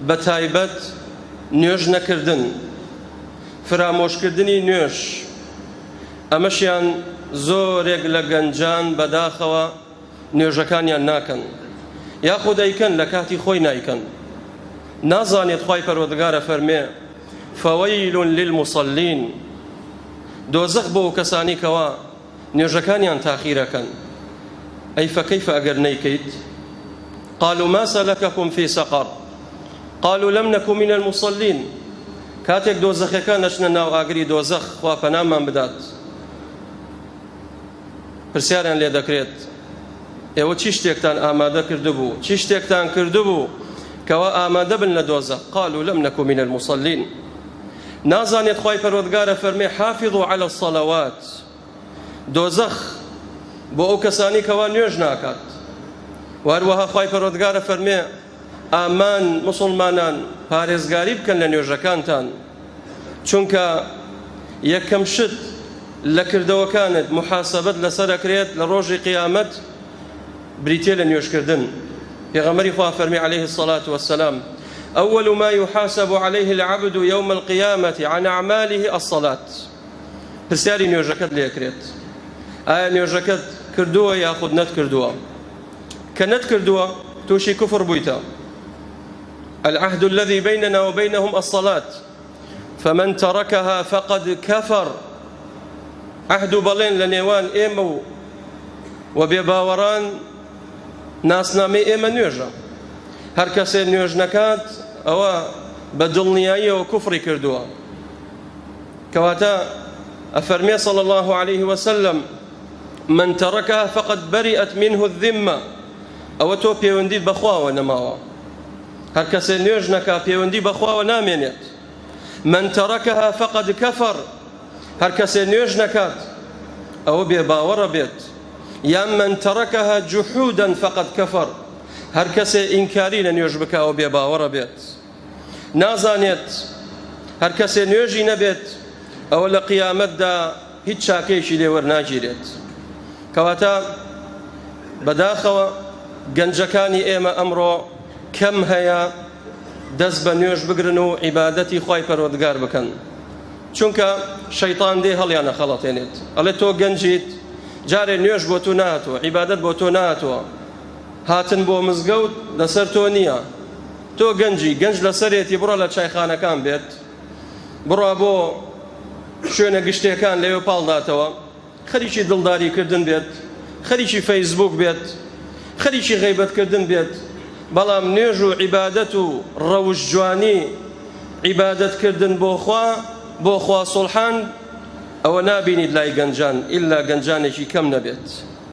بە تایبەت نوێژ نەکردن، فرامۆشکردنی نوێژ، ئەمەشیان زۆرێک لە گەنجان بەداخەوە نوێژەکانیان ناکەن یاخود ئەیکەن لە کاتی خۆی نایکەن. نازانێت خوای پەروەردگار ئەفەرمێ فویل للمصلین دۆزەخ بۆ کەسانی کەوا نوێژەکانیان تاخیرەکەن. ئەی فەکەیفە ئەگەر نەیکەیت؟ قالوا ما سلككم في سقر قالوا لم نكن من المصلين. کاتێک دۆزەخەکان دەچنە ناو ئاگری دۆزەخ، خوا پەنامان بدات، پرسیاریان لێ دەکرێت ئێوە چی شتێکتان ئامادە کردبوو، چی شتێکتان کردبوو کەوا ئامادە بن لە دۆزەخ؟ قالوا لم نكن من المصلين. نازانێت خوای پەروەردگارە فەرمێ حافظوا على الصلوات. دۆزەخ بۆ ئەو کەسانی کەوا نوێژ ناکات. و هەروەها خوای پەروەردگارە فەرمێ ئامان مسلمانان پارێزگاری بکەن لە نوێژەکانتان، چونکە یەکەم شت لە کردەوەکانت محاسبەت لەسەر ئەکرێت لە ڕۆژی قیامەت بریتیە لە نوێژکردن. پێغەمبەری خوا فەرمی علیه الصلاة والسلام أول ما يحاسب عليه العبد يوم القيامة عن أعماله الصلاة. پرسیاری نوێژەکەت لێکرێت، ئایا نوێژەکەت کردووە یاخود نەتکردووە؟ کە نەتکردووە تووشی کوفر بوویتە. العهد الذي بيننا وبينهم الصلاة فمن تركها فقد كفر. عهد و بەڵێن لە نێوان ئێمە و و بێباوەڕان ناسنامەی ئێمە نوێژە. هەر کەسێ نوێژ نەکات ئەوە بە دڵنیاییەوە کوفری کردووە. کەواتە ئەفەرمێ صلی الله عليه وسلم من تركها فقد برئت منه الذمة. ئەوە تۆ پەیوەندیت بەخواوە نەماوە. هەر کەسێ نوێژ نەکا پەیوەندی بەخواوە نامێنێت. من تركها فقد كفر. هەر کەسێ نوێژ نەکات ئەوە بێباوەڕە بێت. یان من تركها جحودا فقد كفر. هەر کەسێ ئینکاری لە نوێژ بکا ئەوە بێباوەڕە بێت. نازانێت هەر کەسێ نوێژی نەبێت ئەوە لە قیامەتدا هیچ چاکەیەکی لێ وەرناگیرێت. کەواتە بەداخەوە گەنجەکانی ئێمە ئەمڕۆ کەم هەیە دەست بە نوێژ بگرن و عیبادەتی خوای پەروەردگار بکەن، چونکە شەیطان دێ هەڵیانە خەڵەتێنێت، ئەڵێ تۆ گەنجیت، جارێ نوێژ بۆ تۆ نهاتووە، عیبادەت بۆ تۆ نهاتووە، هاتن بۆ مزگەوت لەسەر تۆ نییە، تۆ گەنجی، گەنج لەسەرێتی بڕۆ لە چایخانەکان بێت، بڕوا بۆ شوێنە گشتیەکان لەوێ پاڵداتەوە، خەریکی دڵداریکردن بێت، خەریکی فەیسبوک بێت، خەریکی غەیبەتکردن بێت، بەڵام نوێژ و عیبادەت و ڕەوش جوانی عیبادەتکردن بۆ خوا، بۆ خوا سوڵحان، ئەوە نابینیت لای گەنجان ئیلا گەنجانێکی کەم نەبێت.